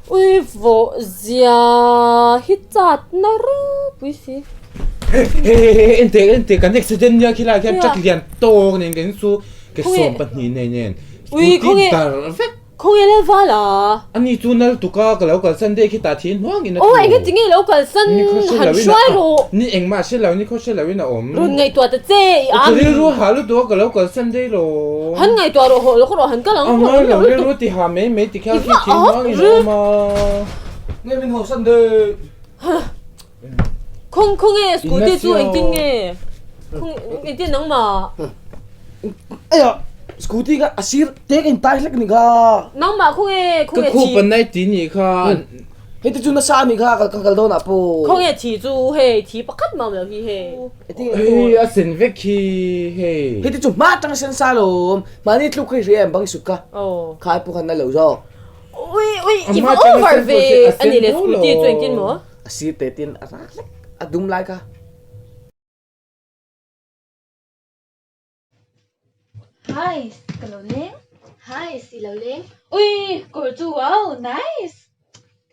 Ui vawh zia hi chat na ropui si. He he he he ente ente kan accident nia khilai khian truck lian tawk nen kan chu ke sawm pahnih nei nen scooty dar vek. Khawnge lel val a? Ani chu nal tuka ka lo kalsan daih khi tah thian hnuang in a thu. Aw enge tinge i lo kalsan han hruai rawh. Ni engmah hre lo ni khaw hre lo in a awm. Rawn ngaihtuah ta che i am. Ka rilru hah lutuk a ka lo kalsan daih lo. Han ngaihtuah rawh hawh lawk rawh han kal ang. A ngai lo rilru ti ha mai mai ti khian khi thian hnuang in a awm a. Nge min hawsan daih. Khawng khawnge scooty chu engtin nge? Khawng engtin nangmah? Aya scooty kha a sir tek a in tai hlek ni kha. Nangmah khawnge khawnge Ka khup an nai ti ni kha. Hei te chu nasa a nih kha ka kal dawn ah pawh. Khawnge thi chu hei thi pakhat mah awm lo hi hei. Hei a sen vek hi hei. Hei te chu hma atanga sen sa lawm. Mahni tluk kha i hria em bang i sut kha. Kha ai pawh khan na lo zawk. Ui ui i va over ve a ni le scooty chu engtin maw? A sir te tin a rak hlek a dum lai kha. Hi ka lo leng. Hi i lo leng. Ui kawr chu wow nice.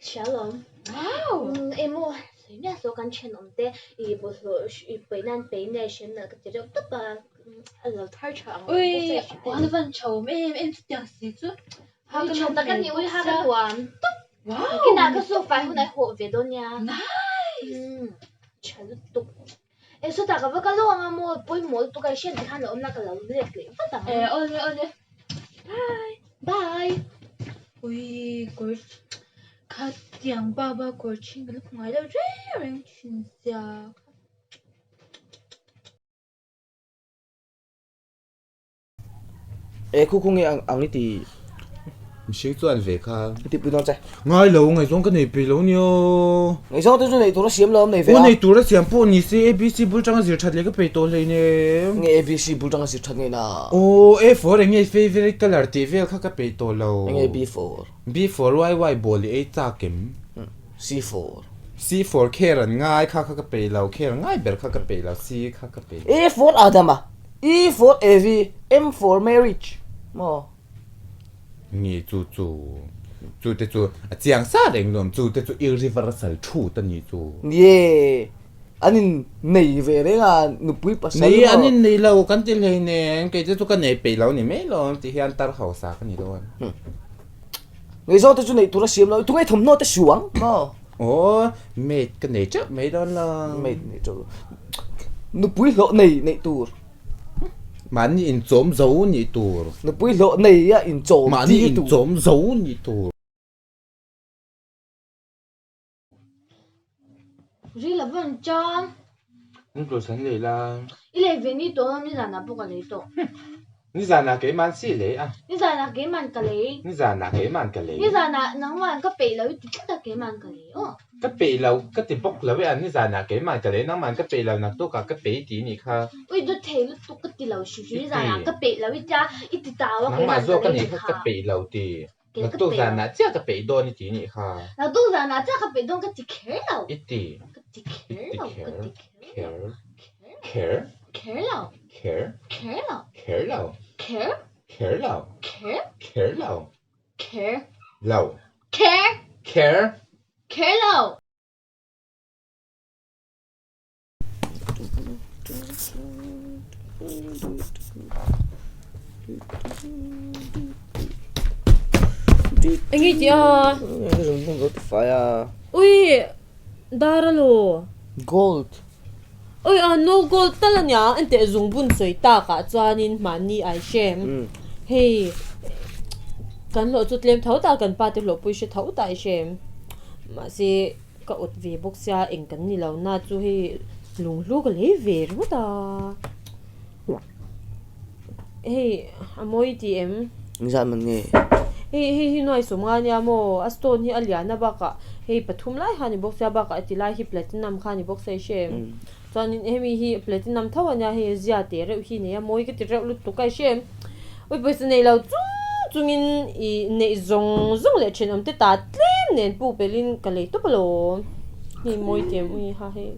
Hria lawm. Wow. Emaw sawi miah saw kan thenawm te i bawlhhlawh i peih nan peih nge hrem nalh ka ti reuh tawp a a lo thar tha ang Ui a van tha awm em em chutiang si chu. Ui tha tak a ni ui ha ka nuam tawp. Wow. Kinah ka chu fai hun ai hawh ve dawn nia. Nice. Tha lutuk. E sawtah ka va kal lo ang a maw pawimawh lutuk a i hriat tikhan a awm la ka lo let leh vat ang. E awle awle. Bye. Bye. Ui kawr kha tiang ba ba kawr thin ka la hmu ngai lo reng reng thin sia. E khu khu nge ang ang i ti. Mihring chuan ve kha. I ti pui dawn che. Ngai lo ngaihzawng ka nei pei lo nia. Ngaihzawng te chu nei tur a siam lo am nei ve a. Aw nei tur a siam pawh ni se ABC bul tanga zir that leh ka pei tawh hlei nem. Nge ABC bul tanga zir that ngei na. Aw A for eng nge favourite colour tih vel kha ka pei tawh lo. Eng nge B for. B for YY ball i ei chak em. C for. C for care an ngai kha kha ka pei lo care ngai ber kha ka pei lo C kha ka pei. A for Adama. E for Evi, M for marriage maw? Nge chu chu chu te chu a chiang sa reng lawm chu te chu irreversal truth a ni chu. Nie, an in nei ve reng a nupui pasal maw? Nei an in nei lo kan ti hlei nen kei te chu ka nei peih lo ni mai lawm ti hian tar hausa ka ni dawn. Ngaihzawng te chu neih tur a siam lo, tunge thawmhnaw te su ang maw? Aw, maid ka nei teuh mai dawn lo. Maid nei teuh lo. Nupui hlawh nei neih tur. Mahni inchawm zo nih tur. Nupui hlawh nei a inchawm Mahni inchawm zo nih tur. Ri lo vawn chuan. Ni tur san lei la. I lei ve ni tawh nizanah pawh ka lei tawh. Nizanah keiman si lei a. Nizanah keiman ka lei. Nizanah keiman ka lei. Nizanah nangman ka peih lo i ti tlat a keiman ka lei aw. Ka peih lo ka ti bawk lo e a nizanah keiman ka lei nangman ka peih lo naktukah ka peih tih nih kha. Ui dawt thei lutuk ka ti lo hrim hrim nizanah ka peih lo i tia i ti tau a keiman ka lei ti kha. Nangmah zawk a nih kha ka peih lo ti. Naktuk zanah chiah ka peih dawn i ti nih kha. Naktuk zanah chiah ka peih dawn ka ti kher lo. I ti. Ka ti kher lo. Ka ti kher. Kher. Kher lo. Kher. Kher lo. Kher lo. Kher. Kher lo. Kher. Kher lo. Kher. Lo. Kher. Kher. Kher lo. Eng nge tih a? Ui dar a lo. Gold. Ui a no gold tal a nia enteh zungbun sawi tak ah chuanin mahni ai hrem hei kan hlawh chu tlem tho ta kan pa te hlawh pawh i hre tho ta i hrem mahse Ka awt ve bawk sia eng kan ni lo na chu hei lunghlu ka lei ve ringawt a hei a mawi tih em? Engzat man nge? Hei hei hi nuai sawm nga nia maw a stone hi a lian a bakah hei pathum lai kha a ni bawk sia bakah ti lai hi platinum kha a ni bawk sia i hre em chuanin hemi hi platinum tho a nia hei zia teh reuh hi nei a mawi ka ti reuh lutuk a i hre em ui pawisa nei lo chung chungin ih neih zawng zawng leh thenawm te ta tlem nen puk belhin ka lei tawp alawm hei mawi tih em ui ha hei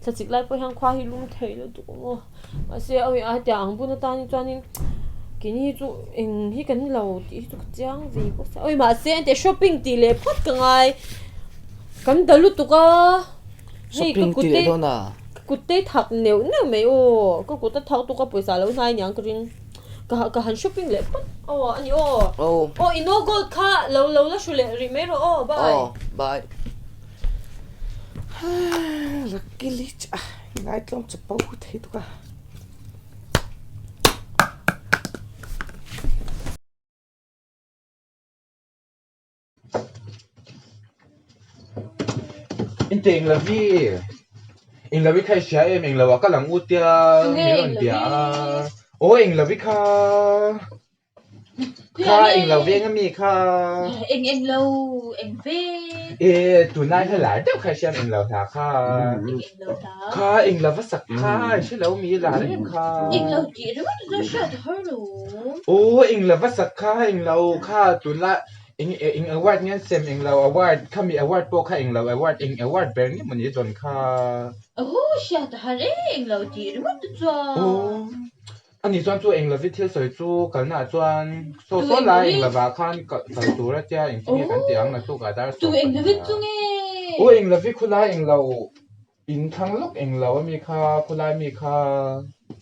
thla chik lai pawh hian khua hi lum thei lutuk ang aw mahse a ui a hetiang ang bun atan hi chuanin. Keini hi chu eng hi kan lo tih hi chu ka chiang ve bawk sia. Awi mahse engteh shopping tih leh phawt ka ngai. Kan da lutuk a. Hei ka Shopping kut tih te leh dawn a. ka kut te thak neuh neuh mai aw. Ka kut a thak tuk a pawisa lo hnai niang ka ring. Ka ka han shopping leh phawt aw a ni aw. Aw. Aw i no gold kha lo lo la hru leh rih mai rawh aw bye. Aw bye. Lucky lich a ngaitlawm chapo thei tuk a. Inte englo hi englo hi kha i hria em englo ah ka lang u tia min rawn bia a aw englo hi kha kha englo veng ami kha Eng englo eng veng e tunlai hla lar deuh kha i hria em englo hla kha eng englo hla kha englo va sak kha i hre lo mi lar em kha englo tih ringawt chu hriat a har lo aw englo va sak kha englo kha tunlai Eng eng award nge an sem englo award khami award pawh kha englo award eng award ber nge mawni a dawn kha. Aw hriat a har em englo tih ringawt te chuan. Aw ani chuan chu englovi thil sawi chu kalna ah chuan saw saw lai englovah khan kal tur a tia engtin nge kan tih ang naktuk ah dar sawm pahnih ah. Aw englovi khulai englo in thlang lawk englo ami kha khulai mi kha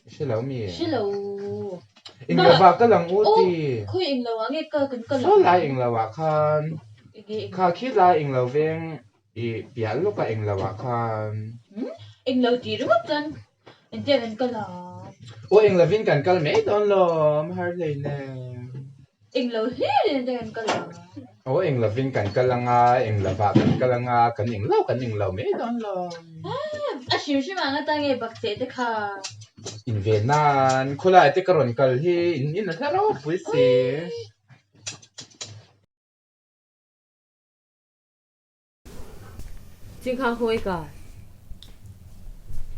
i hre lo mi? Hre lo. Englo ah kal ang u ti. Khawi englo ah nge kal kan kal ang? Saw lai englo ah khan kha khi lai englo veng i piah lawk a englo ah khan. Englo tih ringawt chuan engtia kan kal ang? Aw englovin kan kal mai dawn lawm har hlei nen. Englo hlir in engtia kan kal ang? Aw englovin kan kal ang a, englovah kan kal ang a, kan englo kan englo mai dawn lawm. A hrim hrim ang atan nge bakcheh te kha? Inve nan khawlai te ka rawn kal hi in in a hla ropui si. Chingkha khawi ka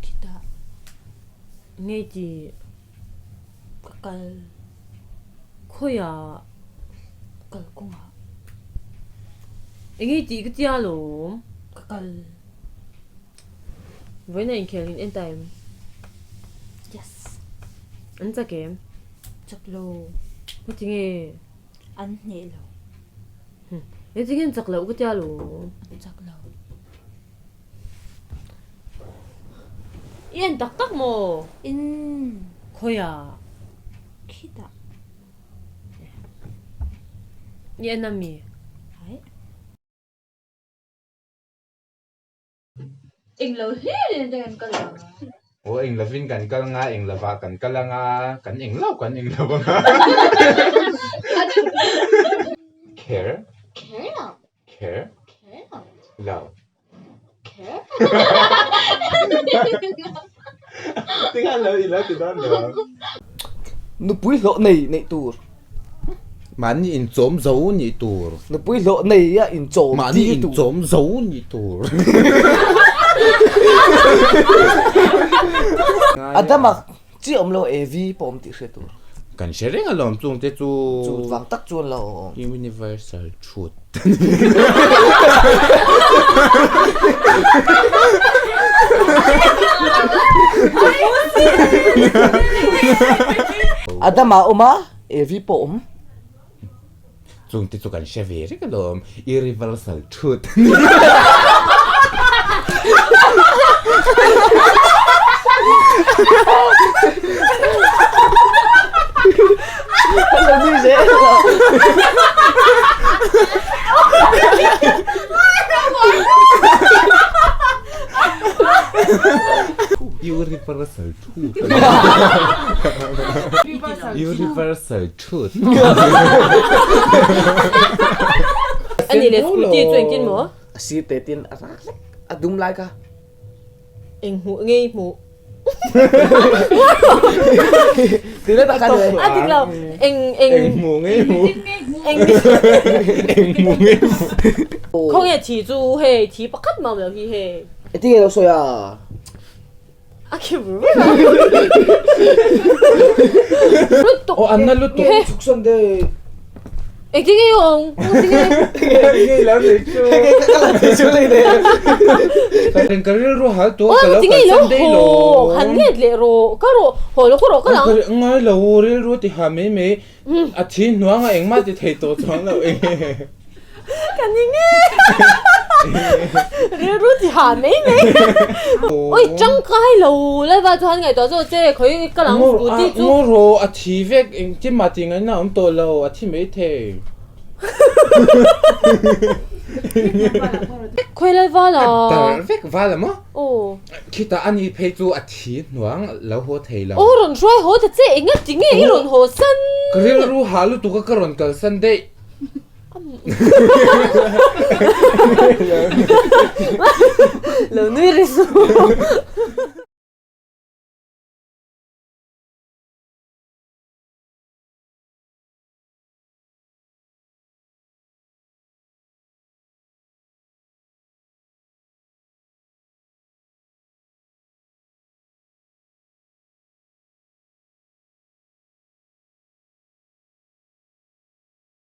khitah ngei ti ka kal khawiah kal kawngah engei tih ka tia lawm ka kal vawiin a inkhel in en ta em yes an chak em chak lo heti nge an hneh lo. He ti hian chak loh ka tia lo. Chak lo. I en tak tak maw? In. Khawiah? Khitah. I en ami? Hai. Englo hlir in kan kal ang. Aw englovin kan kal anga, englovah kan kal anga, kan englo kan englo anga. Kher. Kher lo. Kher. Kher lo. Lo. Kher. Tinga lo i lo ti dawn lo. Nupui hlawh nei neih tur. Mahni inchawm zo nih tur. Nupui hlawh nei a inchawm Mahni tir tur. inchawm zo nih tur. Adama chi awm lo Evi pawh awm tih hriat tur. Kan hre reng alawm chung te chu. Chu vang tak chuan lo awm. Universal truth. Adama awm a, Evi pawh awm. Chung te chu kan hre ve reng alawm, irreversal truth. Universal truth. Universal truth. Ani leh scooty chu engtin maw? A sir te tin a rak lek a dum lai kha. Eng hmuh ngei hmuh. Tile tak khan le. A dik lo. Eng eng Eng hmuh ngei hmuh. Eng Eng hmuh ngei hmuh. Khawnge thi chu hei thi pakhat mah awm lo hi hei. Eti nge lo sawi a? A khi vur vur a. Lutuk. Aw an na lutuk. Chhuk sawn deuh. Engtin nge i awm? Engtin nge? Nge i lo nei chu? Nge ka lo nei chu lei ne. Ka rilru hal tu ka lo kalsan daih lo. Han let leh rawh, ka rawh, haw lo ka rawh ka lang. Ngai lo, rilru ti ha mai mai. A thi hnuanga engmah ti thei tawh chuang lo e. Ka ni nge. Rilru ti ha mai mai. Oi tangkai lo lai va chuan ngaihtuah zawk che khawi ka lang scooty chu. Ngaw rawh a thi vek engtin mah tih ngaihna a awm tawh lo a thi mai thei. Khawi lai val a. Dar vek val a maw? Aw. Khitah a ni phei chu a thi hnuang lo haw thei lo. Aw rawn hruai haw ta che enga ti nge i rawn haw san? Ka rilru hah lutuk a ka rawn kalsan daih. Lo nui ri suh.